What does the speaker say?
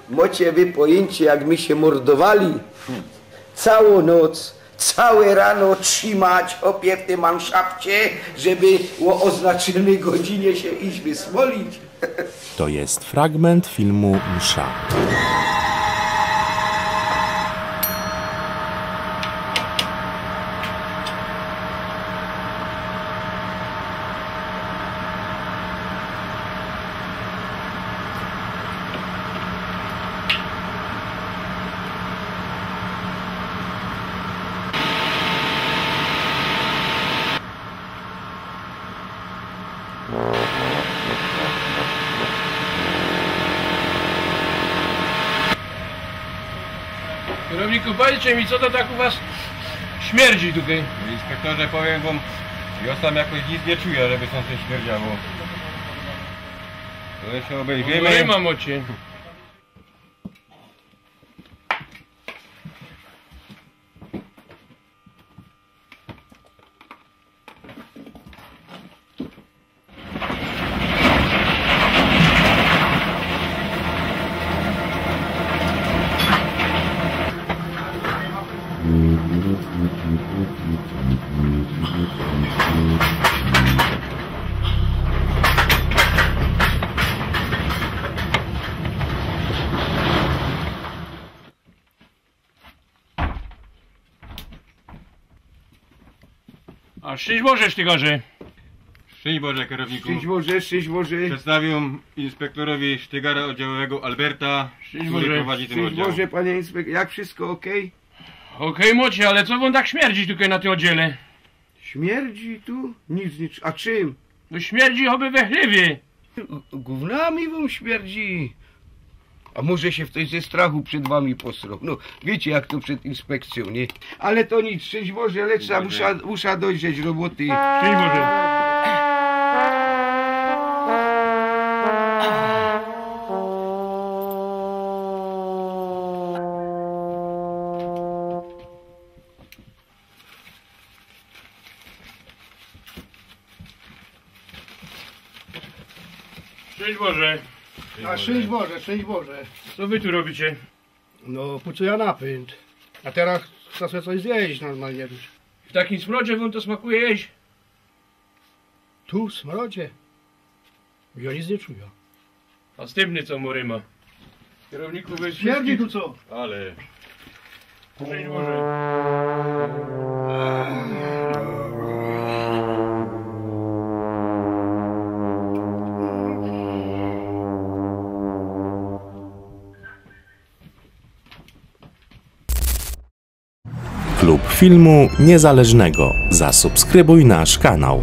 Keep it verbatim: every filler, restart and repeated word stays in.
Mocie wy pojyńcie, jak my sie mordowali? Całõ noc, całe rano trzimać chopie w tym manszafcie, żeby ô ôznaczynyj godzinie sie iś wysmolić. To jest fragment filmu Msza. Kierowniku, powiedzcie mi, co to tak u was śmierdzi tutaj? Inspektorze, powiem wam, ja tam jakoś nic nie czuję, żeby stąd coś śmierdziało. To jeszcze No, obejrzymy. Ryma mocie. A szczęść Boże, sztygarze. Szczęść Boże, kierowniku. Szczęść Boże, szczęść Boże. Przedstawiam inspektorowi sztygara oddziałowego Alberta, Szczęść który Boże. prowadzi ten Szczęść oddział. Boże, panie inspektorze. Jak wszystko okej? Okej, mocie, ale co wam tak śmierdzi tutaj na tym oddziale? Śmierdzi tu? Nic, nic. A czym? No śmierdzi choby we chlewie. Gównami wam śmierdzi. A może się ktoś ze strachu przed wami posrał. No, wiecie jak to przed inspekcją, nie? Ale to nic, szczęść Boże, lecę, muszę, muszę dojrzeć roboty. Szczęść Boże. Szczęść Boże. A szczęść Boże, szczęść Boże. Co wy tu robicie? No, pucuja napynt. A teraz chcę sobie coś zjeść normalnie. W takim smrodzie wam to smakuje jeść? Tu w smrodzie? Ja nic nie czuję. Następny co mu ryma. Kierowniku, wy Śmierdzi tu co? Ale... Szczęść Boże. Klub Filmu Niezależnego. Zasubskrybuj nasz kanał.